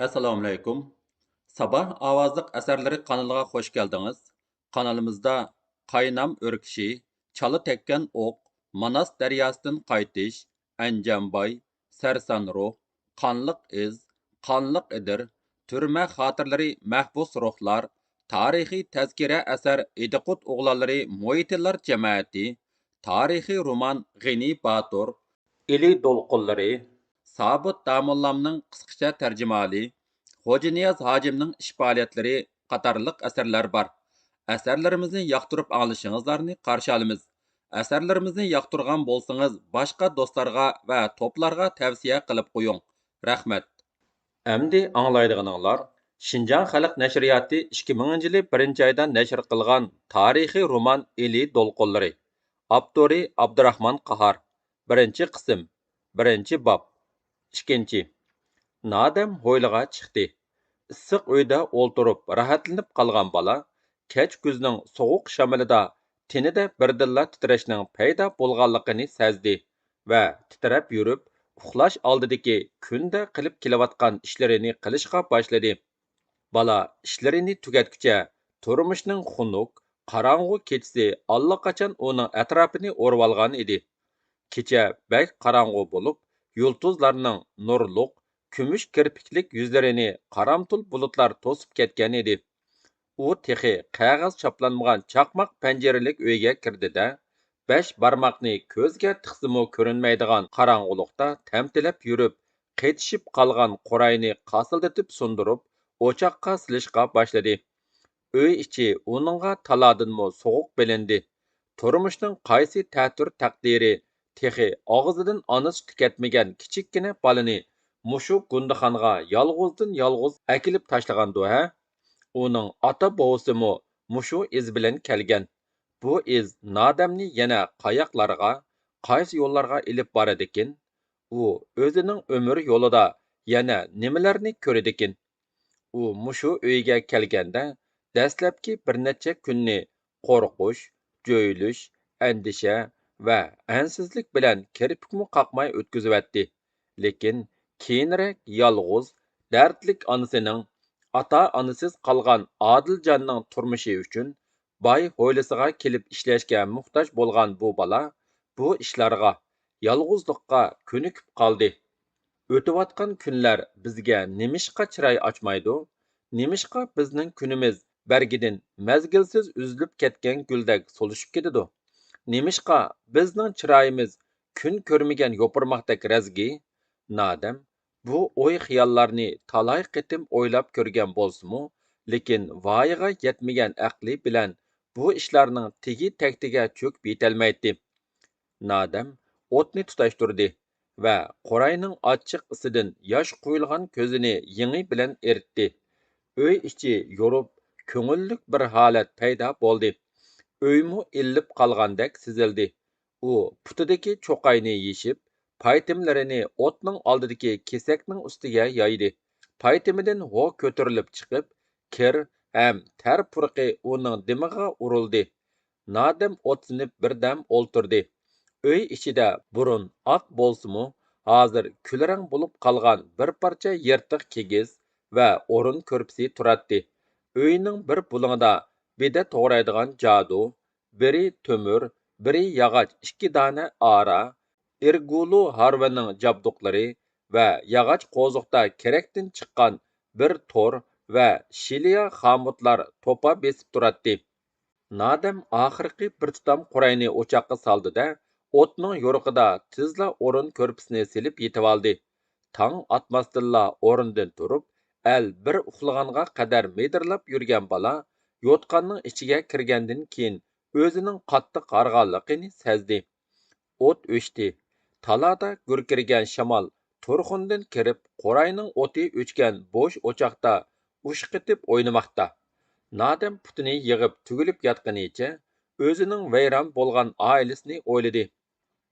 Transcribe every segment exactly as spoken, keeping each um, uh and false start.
ئەسسالامۇئەلەيكۇم. ساباھ ئاۋازلىق ئەسەرلىرى قانىلىغا خوش كەلدىڭىز. قانىلىمىزدا قاينام ئۆركىشى، چالا تەگكەن ئوق، ماناس دەرياسىدىن قايتىش، ئەنجانباي، سەرسان روھ، قانلىق ئىز، قانلىق ئېدىر، تۈرمە خاتىرىلىرى، مەھبۇس روھلار، تارىخىي تەزكىرە ئەسەر ئىدىقۇت ئوغلانلىرى مويىتىللار جەمەتى، تارىخىي رومان غېنى باتۇر، ئىلى دولقۇنلىرى، سابىت داموللامنىڭ قىسقىچە تەرجىمىھالى، خوجانىياز ھاجىمنىڭ ئىش پائالىيەتلىرى قاتارلىق ئەسەرلەر بار. ئەسەرلىرىمىزنى ياقتۇرۇپ ئاڭلىشىڭلارنى قارشى ئالىمىز. ئەسەرلىرىمىزنى ياقتۇرغان بولسىڭىز، باشقا دوستلارغا ۋە توپلارغا تەۋسىيە قىلىپ قويۇڭ. رەھمەت. ئەمدى ئاڭلايدىغىنىڭلار شىنجاڭ خەلق نەشرىياتى ئىككى مىڭىنچى يىلى بىرىنچى ئايدا نەشر قىلغان تارىخىي رومان ئىلى دولقۇنلىرى. ئاپتورى ئابدۇراخمان قاھار. بىرىنچى قىسىم. بىرىنچى باب. ئىككىنچى. نادەم ھويلىغا چىقتى. ئىسسىق ئۆيدە ئولتۇرۇپ راھەتلىنىپ قالغان بالا كەچ كۈزنىڭ سوغۇق شامىلىدا تېنىدە بىردىنلا تىترەشنىڭ پەيدا بولغانلىقىنى سەزدى ۋە تىترەپ يۈرۈپ، ئۇخلاش ئالدىدىكى كۈندە قىلىپ كېلىۋاتقان ئىشلىرىنى قىلىشقا باشلىدى. بالا ئىشلىرىنى تۈگەتكۈچە تۇرمۇشنىڭ خۇنۈك، قاراڭغۇ كېچىسى ئاللىقاچان ئۇنىڭ ئەتراپىنى ئورىۋالغان ئىدى. كېچە بەك قاراڭغۇ بولۇپ، يۇلتۇزلارنىڭ نۇرلۇق، كۈمۈش كىرپىكلىك يۈزلىرىنى قارامتۇل بۇلۇتلار توسۇپ كەتكەن ئىدى. ئۇ تېخى قەغەز چاپلانمىغان چاقماق پەنجىرىلىك ئۆيگە كىردى-دە، بەش بارماقنى كۆزگە تىقسىمۇ كۆرۈنمەيدىغان قاراڭغۇلۇقتا تەمتىلەپ يۈرۈپ، قېتىشىپ قالغان قوراينى قاسىلدىتىپ سۇندۇرۇپ، ئوچاققا سېلىشقا باشلىدى. ئۆي ئىچى ئۇنىڭغا تالادىنمۇ سوغۇق بىلىندى. تۇرمۇشنىڭ قايسى تەتۈر تەقدىرى تېخى ئاغزىدىن ئانا سۈتى كەتمىگەن كىچىككىنە بالىنى مۇشۇ گۇندىخانغا يالغۇزدىن يالغۇز ئەكېلىپ تاشلىغاندۇ ھە؟ ئۇنىڭ ئاتا بوۋىسىمۇ مۇشۇ ئىز بىلەن كەلگەن. بۇ ئىز نادەمنى يەنە قاياقلارغا، قايسى يوللارغا ئېلىپ بارىدىكىن؟ ئۇ ئۆزىنىڭ ئۆمۈر يولىدا يەنە نېمىلەرنى كۆرىدىكىن؟ ئۇ مۇشۇ ئۆيگە كەلگەندە، دەسلەپكى بىر نەچچە كۈننى قورقۇش، جۆيلۈش، ئەندىشە ۋە ئەنسىزلىك بىلەن كىرپىكمۇ قاقماي ئۆتكۈزۈۋەتتى. لېكىن كېيىنرەك يالغۇز، دەردلىك ئانىسىنىڭ، ئاتا-ئانىسىز قالغان ئادىلجاننىڭ تۇرمۇشى ئۈچۈن باي ھويلىسىغا كېلىپ ئىشلەشكە موھتاج بولغان بۇ بالا بۇ ئىشلارغا يالغۇزلۇققا كۆنۈكۈپ قالدى. ئۆتۈۋاتقان كۈنلەر بىزگە نېمىشقا چىراي ئاچمايدۇ؟ نېمىشقا بىزنىڭ كۈنىمىز بەرگىدىن مەزگىلسىز ئۈزۈلۈپ كەتكەن گۈلدەك سولۇشۇپ كېتىدۇ؟ نېمىشقا بىزنىڭ چىرايىمىز كۈن كۆرمىگەن يوپۇرماقتەك رەزگى؟ نادەم بۇ ئوي-خىياللارنى تالاي قېتىم ئويلاپ كۆرگەن بولسىمۇ، لېكىن ۋايىغا يەتمىگەن ئەقلى بىلەن بۇ ئىشلارنىڭ تېگى-تەكتىگە چۆكۈپ يېتەلمەيتتى. نادەم ئوتنى تۇتاشتۇردى ۋە قوراينىڭ ئاچچىق ئىسىدىن ياش قۇيۇلغان كۆزىنى يېڭى بىلەن ئېرىتتى. ئۆي ئىچى يورۇپ، كۆڭۈللۈك بىر ھالەت پەيدا بولدى. ئۆيمۇ ئىللىپ قالغاندەك سېزىلدى. ئۇ پۇتىدىكى چوقاينى يېشىپ، پايتىملىرىنى ئوتنىڭ ئالدىدىكى كېسەكنىڭ ئۈستىگە يايدى. پايتىمىدىن ھو كۆتۈرۈلۈپ چىقىپ، كىر ھەم تەر پۇرىقى ئۇنىڭ دىمىغا ئۇرۇلدى. نادەم ئوتسىنىپ بىردەم ئولتۇردى. ئۆي ئىچىدە بۇرۇن ئاق بولسىمۇ، ھازىر كۈلرەڭ بولۇپ قالغان بىر پارچە يىرتىق كىگىز ۋە ئورۇن كۆرپىسى تۇراتتى. ئۆينىڭ بىر بۇلۇڭىدا بېدە توغرايدىغان جادۇ، بىرى تۆمۈر، بىرى ياغاچ ئىككى دانە ئارا، ئىرگۇلۇ ھارۋىنىڭ جابدۇقلىرى ۋە ياغاچ قوزۇقتا كېرەكتىن چىققان بىر تور ۋە شىلىيا خامۇتلار توپا بېسىپ تۇراتتى. نادەم ئاخىرقى بىر تۇتام قوراينى ئوچاققا سالدى-دە، ئوتنىڭ يورۇقىدا تېزلا ئورۇن كۆرپىسىنى سېلىپ يېتىۋالدى. تاڭ ئاتماستىنلا ئورنىدىن تۇرۇپ، ئەل بىر ئۇخلىغانغا قەدەر مىدىرلاپ يۈرگەن بالا يوتقاننىڭ ئىچىگە كىرگەندىن كېيىن ئۆزىنىڭ قاتتىق ھارغانلىقىنى سەزدى. ئوت ئۆچتى. تالادا گۈركىرىگەن شامال تۇرخۇندىن كىرىپ، قوراينىڭ ئوتى ئۆچكەن بوش ئوچاقتا ئۇشقىتىپ ئوينىماقتا. نادەم پۇتىنى يىغىپ تۈگۈلۈپ ياتقىنىچە ئۆزىنىڭ ۋەيران بولغان ئائىلىسىنى ئويلىدى.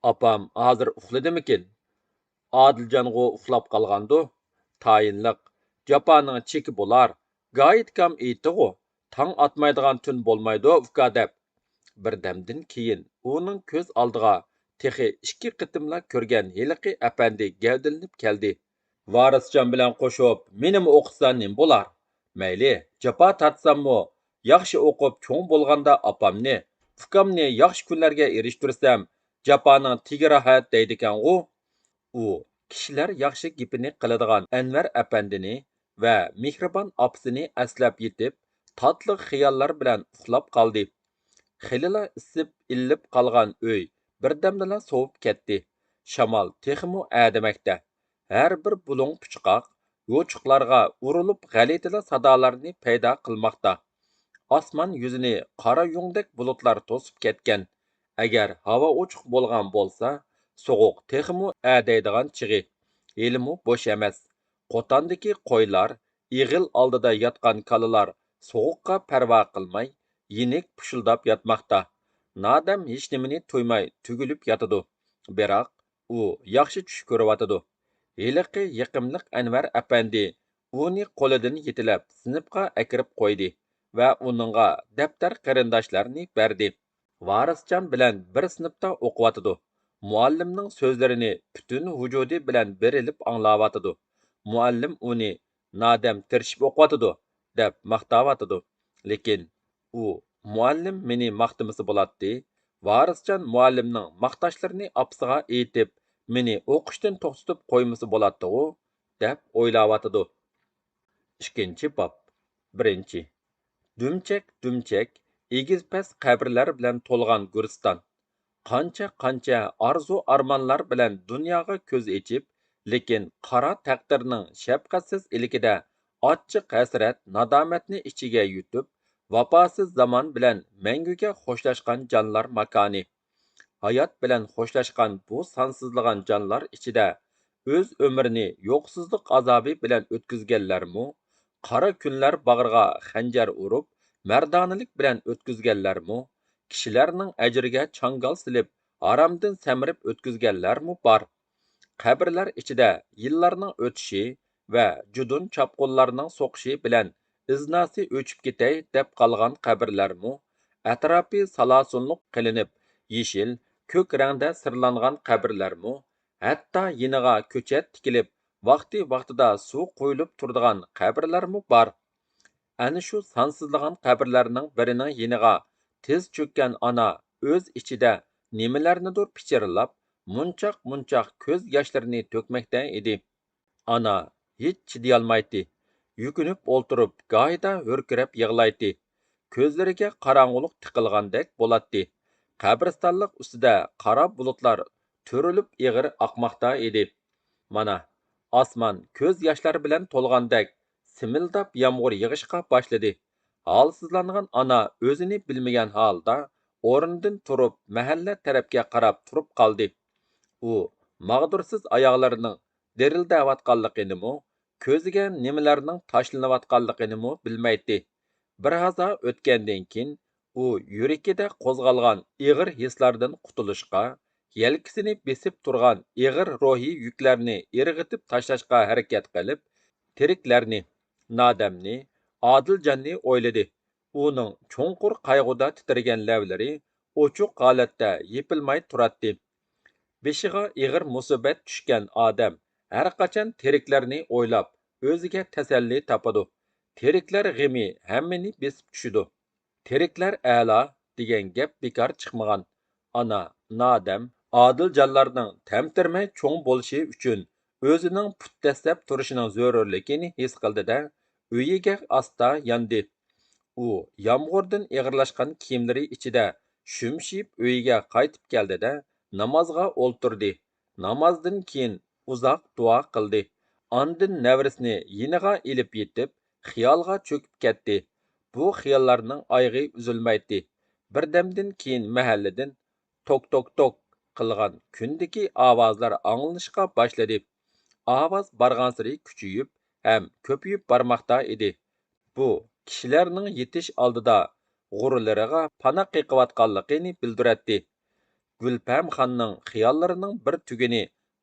ئاپام ھازىر ئۇخلىدىمىكىن؟ ئادىلجانغۇ ئۇخلاپ قالغاندۇ؟ تايىنلىق، جاپانىڭ چېكى بولار. گايىتكام ئېيتتىغۇ، تاڭ ئاتمايدىغان تۈن بولمايدۇ، ئۇكا دەپ. بىردەمدىن كېيىن ئۇنىڭ كۆز ئالدىغا تېخى ئىككى قېتىملا كۆرگەن ھېلىقى ئەپەندى گەۋدىلىنىپ كەلدى. ۋارىسجان بىلەن قوشۇپ مېنىمۇ ئوقۇتسا نېمە بولار؟ مەيلى، جاپا تارتساممۇ، ياخشى ئوقۇپ چوڭ بولغاندا ئاپامنى، ئۇكامنى ياخشى كۈنلەرگە ئېرىشتۈرسەم، جاپانىڭ تېگى راھەت دەيدىكەنغۇ. ئۇ كىشىلەر ياخشى گېپىنى قىلىدىغان ئەنۋەر ئەپەندىنى ۋە مېھرىبان ئاپىسىنى ئەسلەپ يېتىپ، تاتلىق خىياللار بىلەن ئۇخلاپ قالدى. خېلىلا ئىسسىپ ئىللىپ قالغان ئۆي بىردەمدىلا سوۋۇپ كەتتى. شامال تېخىمۇ ئەدىمەكتە. ھەر بىر بۇلۇڭ پۇچقاق، يوچۇقلارغا ئۇرۇلۇپ غەلىتىلا سادالارنى پەيدا قىلماقتا. ئاسمان يۈزىنى قارا يۇڭدەك بۇلۇتلار توسۇپ كەتكەن. ئەگەر ھاۋا ئوچۇق بولغان بولسا، سوغۇق تېخىمۇ ئەدەيدىغان چېغى ھېلىمۇ بوش ئەمەس. قوتاندىكى قويلار، ئېغىل ئالدىدا ياتقان كالىلار سوغۇققا پەرۋا قىلماي، يېنىك پۇشۇلداپ ياتماقتا. نادەم ھېچنېمىنى تۇيماي تۈگۈلۈپ ياتىدۇ. بىراق، ئۇ ياخشى چۈش كۆرۈۋاتىدۇ. ھېلىقى يېقىملىق ئەنۋەر ئەپەندى ئۇنى قولىدىن يېتىلەپ سىنىپقا ئەكىرىپ قويدى ۋە ئۇنىڭغا دەپتەر قېرىنداشلارنى بەردى. ۋارىسجان بىلەن بىر سىنىپتا ئوقۇۋاتىدۇ. مۇئەللىمنىڭ سۆزلىرىنى پۈتۈن ۋۇجۇدى بىلەن بېرىلىپ ئاڭلاۋاتىدۇ. مۇئەللىم ئۇنى نادەم تىرىشىپ ئوقۇۋاتىدۇ، دەپ ماختاۋاتىدۇ. لېكىن ئۇ مۇئەللىم مېنى ماختىمىسا بولاتتى، ۋارىسجان مۇئەللىمنىڭ ماختاشلىرىنى ئاپىسىغا ئېيتىپ، مېنى ئوقۇشتىن توختىتىپ قويمىسا بولاتتىغۇ، دەپ ئويلاۋاتىدۇ. ئىككىنچى باب. بىرىنچى. دۈمچەك-دۈمچەك، ئېگىز-پەس قەبرىلەر بىلەن تولغان گۈلىستان. قانچە-قانچە ئارزۇ-ئارمانلار بىلەن دۇنياغا كۆز ئېچىپ، لېكىن قارا تەقدىرنىڭ شەپقەتسىز ئىلكىدە ئاچچىق ھەسرەت، نادامەتنى ئىچىگە يۇتۇپ، ۋاپاسىز زامان بىلەن مەڭگۈگە خوشلاشقان جانلار ماكانى. ھايات بىلەن خوشلاشقان بۇ سانسىزلىغان جانلار ئىچىدە ئۆز ئۆمرىنى يوقسۇزلۇق ئازابى بىلەن ئۆتكۈزگەنلەرمۇ، قارا كۈنلەر باغرىغا خەنجەر ئۇرۇپ، مەردانىلىك بىلەن ئۆتكۈزگەنلەرمۇ، كىشىلەرنىڭ ئەجرىگە چاڭگال سېلىپ، ھارامدىن سەمرىپ ئۆتكۈزگەنلەرمۇ بار. قەبرىلەر ئىچىدە يىللارنىڭ ئۆتۈشى ۋە جۇدۇن چاپقۇنلارنىڭ سوقۇشى بىلەن ئىزناسى ئۆچۈپ كېتەي دەپ قالغان قەبرىلەرمۇ، ئەتراپى سالاسۇنلۇق قىلىنىپ، يېشىل، كۆك رەڭدە سىرلانغان قەبرىلەرمۇ، ھەتتا يېنىغا كۆچەت تىكىلىپ، ۋاقتى-ۋاقتىدا سۇ قۇيۇلۇپ تۇرىدىغان قەبرىلەرمۇ بار. ئەنە شۇ سانسىزلىغان قەبرىلەرنىڭ بىرىنىڭ يېنىغا تىز چۆككەن ئانا ئۆز ئىچىدە نېمىلەرنىدۇر پىچىرلاپ، مۇنچاق-مۇنچاق كۆز ياشلىرىنى تۆكمەكتە ئىدى. ئانا ھېچ چىدىيالمايتتى. يۈكۈنۈپ ئولتۇرۇپ، گاھىدا ھۆركىرەپ يىغلايتتى. كۆزلىرىگە قاراڭغۇلۇق تىقىلغاندەك بولاتتى. قەبرىستانلىق ئۈستىدە قارا بۇلۇتلار تۈرۈلۈپ ئېغىر ئاقماقتا ئىدى. مانا، ئاسمان كۆز ياشلار بىلەن تولغاندەك سىمىلداپ يامغۇر يېغىشقا باشلىدى. ھالسىزلانغان ئانا ئۆزىنى بىلمىگەن ھالدا ئورنىدىن تۇرۇپ، مەھەللە تەرەپكە قاراپ تۇرۇپ قالدى. ئۇ ماغدۇرسىز ئاياغلىرىنىڭ دىرىلدەۋاتقانلىقىنىمۇ، كۆزىگە نېمىلەرنىڭ تاشلىنىۋاتقانلىقىنىمۇ بىلمەيتتى. بىر ھازا ئۆتكەندىن كېيىن، ئۇ يۈرىكىدە قوزغالغان ئېغىر ھېسلاردىن قۇتۇلۇشقا، يەلكىسىنى بېسىپ تۇرغان ئېغىر روھىي يۈكلەرنى ئىرغىتىپ تاشلاشقا ھەرىكەت قىلىپ، تىرىكلەرنى، نادەمنى، ئادىلجاننى ئويلىدى. ئۇنىڭ چوڭقۇر قايغۇدا تىترىگەن لەۋلىرى ئوچۇق ھالەتتە يېپىلماي تۇراتتى. بېشىغا ئېغىر مۇسىبەت چۈشكەن ئادەم ھەرقاچان تىرىكلەرنى ئويلاپ، ئۆزىگە تەسەللى تاپىدۇ. تىرىكلەر غېمى ھەممىنى بېسىپ چۈشىدۇ. تىرىكلەر ئەلا دېگەن گەپ بىكار چىقمىغان. ئانا نادەم ئادىلجانلارنىڭ تەمتىرىمەي چوڭ بولۇشى ئۈچۈن ئۆزىنىڭ پۇت دەسسەپ تۇرۇشىنىڭ زۆرۈرلۈكىنى ھېس قىلدى-دە، ئۆيىگە ئاستا ياندى. ئۇ يامغۇردىن ئېغىرلاشقان كىيىملىرى ئىچىدە شۈمشىيىپ ئۆيىگە قايتىپ كەلدى-دە، نامازغا ئولتۇردى. نامازدىن كېيىن ئۇزاق دۇئا قىلدى. ئاندىن نەۋرىسىنى يېنىغا ئېلىپ يېتىپ، خىيالغا چۆكۈپ كەتتى. بۇ خىياللارنىڭ ئايىغى ئۈزۈلمەيتتى. بىردەمدىن كېيىن مەھەللىدىن توك، توك، توك قىلغان كۈندىكى ئاۋازلار ئاڭلىنىشقا باشلىدى. ئاۋاز بارغانسېرى كۈچىيىپ ھەم كۆپىيىپ بارماقتا ئىدى. بۇ كىشىلەرنىڭ يېتىش ئالدىدا غۇرۇرلىرىغا پانا قېقىۋاتقانلىقىنى بىلدۈرەتتى. گۈلپەمخاننىڭ خىياللىرىنىڭ بىر تۈگۈنى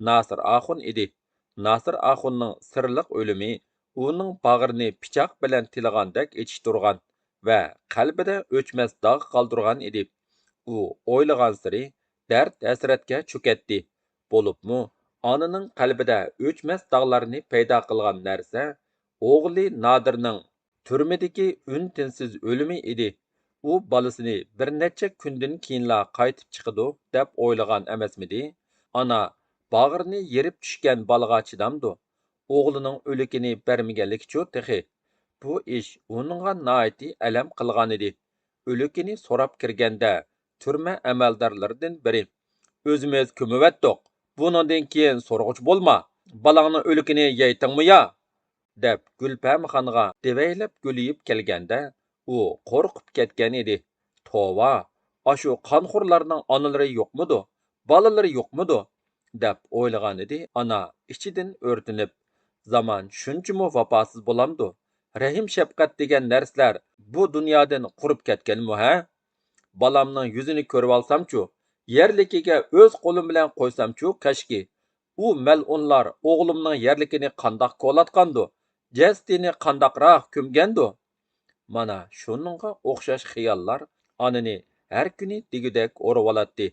ناسىر ئاخۇن ئىدى. ناسىر ئاخۇننىڭ سىرلىق ئۆلۈمى ئۇنىڭ باغرىنى پىچاق بىلەن تىلىغاندەك ئېچىشتۇرغان ۋە قەلبىدە ئۆچمەس داغ قالدۇرغان ئىدى. ئۇ ئويلىغانسېرى دەرد-ھەسرەتكە چۆكەتتى. بولۇپمۇ ئانىنىڭ قەلبىدە ئۆچمەس داغلارنى پەيدا قىلغان نەرسە ئوغلى نادىرنىڭ تۈرمىدىكى ئۈن-تىنسىز ئۆلۈمى ئىدى. ئۇ بالىسىنى بىر نەچچە كۈندىن كېيىنلا قايتىپ چىقىدۇ دەپ ئويلىغان ئەمەسمىدى؟ ئانا باغرىنى يېرىپ چۈشكەن بالىغا چىدامدۇ؟ ئوغلىنىڭ ئۆلۈكىنى بەرمىگەنلىكىچۇ تېخى؟ بۇ ئىش ئۇنىڭغا ناھايىتى ئەلەم قىلغانىدى. ئۆلۈكىنى سوراپ كىرگەندە، تۈرمە ئەمەلدارلىرىدىن بىرى، «ئۆزىمىز كۆمۈۋەتتۇق، بۇنىڭدىن كېيىن سورىغۇچى بولما، بالاڭنىڭ ئۆلۈكىنى يەيتىڭمۇ يا؟» دەپ گۈلپەمخانغا دېۋەيلەپ گۈلىيىپ كەلگەندە، ئۇ قورقۇپ كەتكەن ئىدى. «توۋا، ئاشۇ قانخورلارنىڭ ئانىلىرى يوقمىدۇ، بالىلىرى يوقمىدۇ؟» دەپ ئويلىغانىدى ئانا ئىچىدىن ئۆرتىنىپ. «زامان شۇنچىمۇ ۋاپاسىز بولامدۇ؟ رەھىم-شەپقەت دېگەن نەرسىلەر بۇ دۇنيادىن قۇرۇپ كەتكەنمۇ ھە؟ بالامنىڭ يۈزىنى كۆرۈۋالسامچۇ، يەرلىكىگە ئۆز قولۇم بىلەن قويسامچۇ كاشكى. ئۇ مەلئۇنلار ئوغلۇمنىڭ يەرلىكىنى قانداق كولاتقاندۇ؟ جەسىتىنى قانداقراق كۆمگەندۇ؟» مانا شۇنىڭغا ئوخشاش خىياللار ئانىنى ھەر كۈنى دېگۈدەك ئورىۋالاتتى.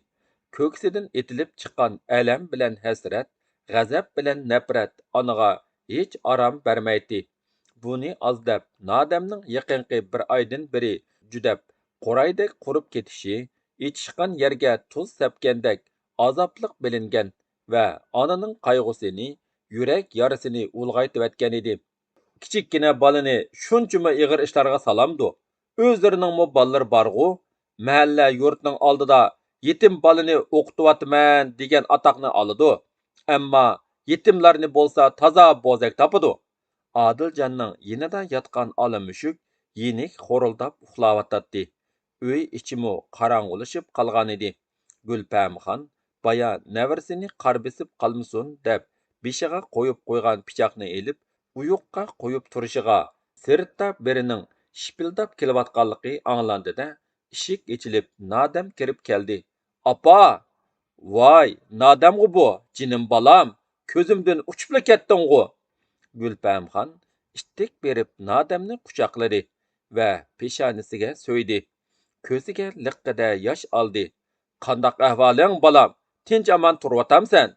كۆكسىدىن ئېتىلىپ چىققان ئەلەم بىلەن ھەسرەت، غەزەپ بىلەن نەپرەت ئانىغا ھېچ ئارام بەرمەيتتى. بۇنى ئاز دەپ، نادەمنىڭ يېقىنقى بىر ئايدىن بېرى جۈدەپ، قورايدەك قۇرۇپ كېتىشى، ئېچىشقان يەرگە تۇز سەپكەندەك ئازابلىق بىلىنگەن ۋە ئانىنىڭ قايغۇسىنى، يۈرەك يارىسىنى ئۇلغايتىۋەتكەنىدى. كىچىككىنە بالىنى شۇنچىمۇ ئېغىر ئىشلارغا سالامدۇ؟ ئۆزلىرىنىڭمۇ بالىلىرى بارغۇ؟ مەھەللە يۇرتنىڭ ئالدىدا «يېتىم بالىنى ئوقۇتۇۋاتىمەن» دېگەن ئاتاقنى ئالىدۇ. ئەمما يېتىملارنى بولسا تازا بوزەك تاپىدۇ. ئادىلجاننىڭ يېنىدا ياتقان ئالا مۈشۈك يېنىك خورۇلداپ ئۇخلاۋاتاتتى. ئۆي ئىچىمۇ قاراڭغۇلىشىپ قالغانىدى. گۈلپەمخان بايا نەۋرىسىنى قار بېسىپ قالمىسۇن دەپ، بېشىغا قويۇپ قويغان پىچاقنى ئېلىپ، ئويۇققا قويۇپ تۇرۇشىغا، سىرتتا بىرىنىڭ شىپىلداپ كېلىۋاتقانلىقى ئاڭلاندى-دە، ئىشىك ئېچىلىپ، نادەم كىرىپ كەلدى. «ئاپا!» «ۋاي، نادەمغۇ بۇ، جېنىم بالام، كۆزۈمدىن ئۇچۇپلا كەتتىڭغۇ!» گۈلپەمخان ئىتتىك بېرىپ نادەمنى قۇچاقلىدى ۋە پېشانىسىگە سۆيدى. كۆزىگە لىققىدە ياش ئالدى. «قانداق ئەھۋالىڭ، بالام؟ تىنچ-ئامان تۇرۇۋاتامسەن؟»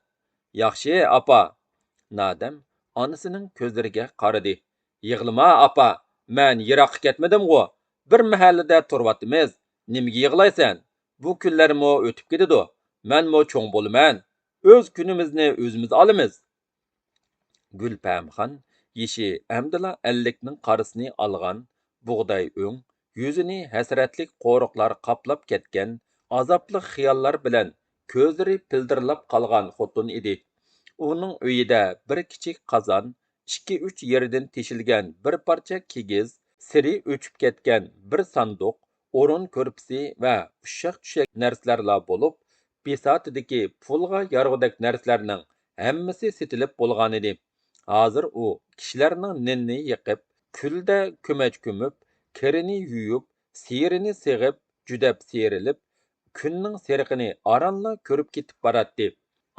«ياخشى، ئاپا.» نادەم ئانىسىنىڭ كۆزلىرىگە قارىدى. «يىغلىما، ئاپا، مەن يىراققا كەتمىدىمغۇ. بىر مەھەللىدە تۇرۇۋاتىمىز. نېمىگە يىغلايسەن؟ بۇ كۈنلەرمۇ ئۆتۈپ كېتىدۇ. مەنمۇ چوڭ بولىمەن. ئۆز كۈنىمىزنى ئۆزىمىز ئالىمىز.» گۈلپەمخان يېشى ئەمدىلا ئەللىكنىڭ قارىسىنى ئالغان، بۇغداي ئۆڭ، يۈزىنى ھەسرەتلىك قورۇقلار قاپلاپ كەتكەن، ئازابلىق خىياللار بىلەن كۆزلىرى پىلدىرلاپ قالغان خوتۇن ئىدى. ئۇنىڭ ئۆيىدە بىر كىچىك قازان، ئىككى-ئۈچ يېرىدىن تېشىلگەن بىر پارچە كىگىز، سىرى ئۆچۈپ كەتكەن بىر ساندۇق، ئورۇن كۆرپىسى ۋە ئۇششاق-چۈششەك نەرسىلەرلا بولۇپ، بىساتىدىكى پۇلغا يارىغۇدەك نەرسىلەرنىڭ ھەممىسى سېتىلىپ بولغانىدى. ھازىر ئۇ كىشىلەرنىڭ نېنىنى يېقىپ، كۈلدە كۆمەچ كۆمۈپ، كىرىنى يۇيۇپ، سېرىنى سېغىپ، جۈدەپ سېرىلىپ، كۈننىڭ سېرىقىنى ئارانلا كۆرۈپ كېتىپ باراتتى.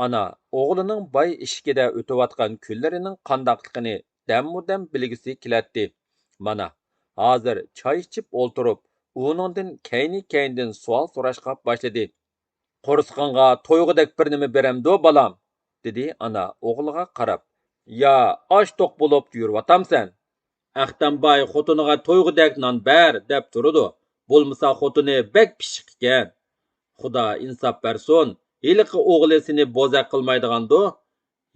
ئانا ئوغلىنىڭ باي ئىشىكىدە ئۆتۈۋاتقان كۈنلىرىنىڭ قانداقلىقىنى دەممۇدەم بىلگۈسى كېلەتتى. مانا، ھازىر چاي ئىچىپ ئولتۇرۇپ، ئۇنىڭدىن كەينى-كەينىدىن سوئال سوراشقا باشلىدى. «قورسىقىڭغا تويغۇدەك بىر نېمە بېرەمدۇ، بالام؟» دېدى ئانا ئوغلىغا قاراپ. «يا ئاچ-توق بولۇپ يۈرۈۋاتامسەن؟ ئەختەمباي خوتۇنىغا تويغۇدەك نان بەر دەپ تۇرىدۇ. بولمىسا خوتۇنى بەك پىششىق ئىكەن. خۇدا ئىنساپ بەرسۇن، ھېلىقى ئوغلى سېنى بوزەك قىلمايدىغاندۇ؟»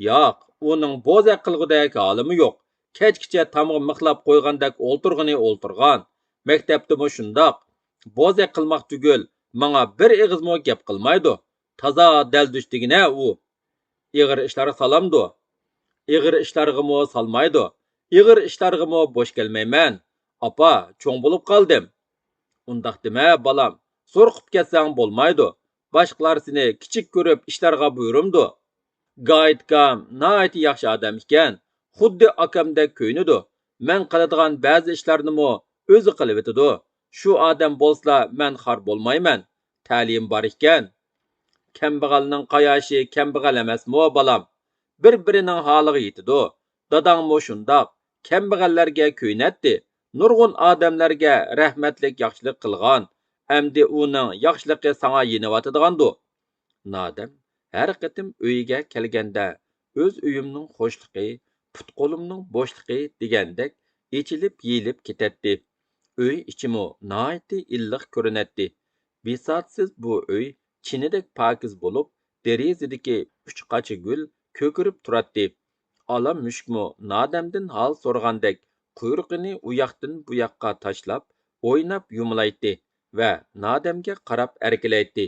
«ياق، ئۇنىڭ بوزەك قىلغۇدەك ھالىمۇ يوق. كەچكىچە تامغا مىخلاپ قويغاندەك ئولتۇرغىنى ئولتۇرغان. مەكتەپتىمۇ شۇنداق. بوزەك قىلماق تۈگۈل، ماڭا بىر ئېغىزمۇ گەپ قىلمايدۇ. تازا دەلدۈش دېگىنە ئۇ. ئېغىر ئىشلارغا سالامدۇ؟» «ئېغىر ئىشلارغىمۇ سالمايدۇ. ئېغىر ئىشلارغىمۇ بوش كەلمەيمەن. ئاپا، چوڭ بولۇپ قالدىم.» «ئۇنداق دېمە، بالام. زورۇقۇپ كەتسەڭ بولمايدۇ. باشقىلار سېنى كىچىك كۆرۈپ ئىشلارغا بۇيرۇمدۇ؟ گايىتكام ناھايىتى ياخشى ئادەم ئىكەن. خۇددى ئاكامدەك كۆيۈنىدۇ. مەن قىلىدىغان بەزى ئىشلارنىمۇ ئۆزى قىلىۋېتىدۇ. شۇ ئادەم بولسىلا مەن خار بولمايمەن. تەلىيىم بار ئىكەن.» «كەمبەغەلنىڭ قاياشى كەمبەغەل ئەمەسمۇ، بالام؟ بىر-بىرىنىڭ ھالىغا يېتىدۇ. داداڭمۇ شۇنداق. كەمبەغەللەرگە كۆيۈنەتتى. نۇرغۇن ئادەملەرگە رەھمەتلىك ياخشىلىق قىلغان. ئەمدى ئۇنىڭ ياخشىلىقى ساڭا يېنىۋاتىدىغاندۇ؟» نادەم ھەر قېتىم ئۆيىگە كەلگەندە ئۆز ئۆيۈمنىڭ خۇشلۇقى، پۇت-قولۇمنىڭ بوشلۇقى دېگەندەك ئېچىلىپ-يېيىلىپ كېتەتتى. ئۆي ئىچىمۇ ناھايىتى ئىللىق كۆرۈنەتتى. بىساتسىز بۇ ئۆي چىنىدەك پاكىز بولۇپ، دېرىزىدىكى ئۈچ قاچا گۈل كۆكىرىپ تۇراتتى. ئالا مۈشۈكمۇ نادەمدىن ھال سورىغاندەك قۇيرۇقىنى ئۇياقتىن بۇياققا تاشلاپ، ئويناپ يۇمۇلايتتى ۋە نادەمگە قاراپ ئەركىلەيتتى.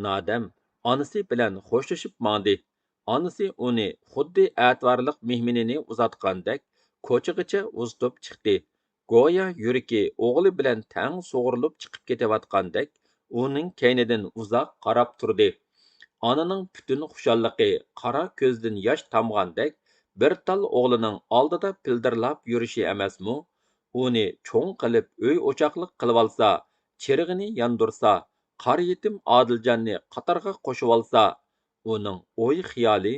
نادەم ئانىسى بىلەن خوشلىشىپ ماڭدى. ئانىسى ئۇنى خۇددى ئەتىۋارلىق مېھمىنىنى ئۇزاتقاندەك كوچىغىچە ئۇزىتىپ چىقتى. گويا يۈرىكى ئوغلى بىلەن تەڭ سۇغۇرۇلۇپ چىقىپ كېتىۋاتقاندەك ئۇنىڭ كەينىدىن ئۇزاق قاراپ تۇردى. ئانىنىڭ پۈتۈن خۇشاللىقى قارا كۆزدىن ياش تامغاندەك بىر تال ئوغلىنىڭ ئالدىدا پىلدىرلاپ يۈرۈشى ئەمەسمۇ؟ ئۇنى چوڭ قىلىپ ئۆي-ئوچاقلىق قىلىۋالسا، چىرىغىنى ياندۇرسا، قارا يېتىم ئادىلجاننى قاتارغا قوشۇۋالسا، ئۇنىڭ ئوي-خىيالى،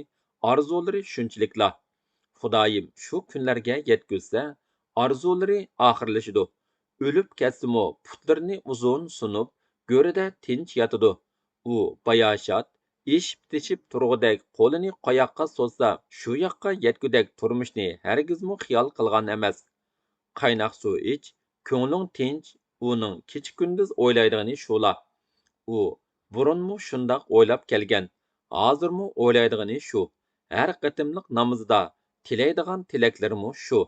ئارزۇلىرى شۇنچىلىكلا. خۇدايىم شۇ كۈنلەرگە يەتكۈزسە، ئارزۇلىرى ئاخىرلىشىدۇ. ئۆلۈپ كەتسىمۇ، پۇتلىرىنى ئۇزۇن سۇنۇپ، گۆرىدە تىنچ ياتىدۇ. ئۇ باياشات، ئېشىپ-تېشىپ تۇرغۇدەك قولىنى قاياققا سوزسا، شۇ ياققا يەتكۈدەك تۇرمۇشنى ھەرگىزمۇ خىيال قىلغان ئەمەس. قايناق سۇ ئىچ، كۆڭلۈڭ تىنچ، ئۇنىڭ كېچە-كۈندۈز ئويلايدىغىنى شۇلا. ئۇ بۇرۇنمۇ شۇنداق ئويلاپ كەلگەن، ھازىرمۇ ئويلايدىغىنى شۇ. ھەر قېتىملىق نامىزىدا تىلەيدىغان تىلەكلىرىمۇ شۇ.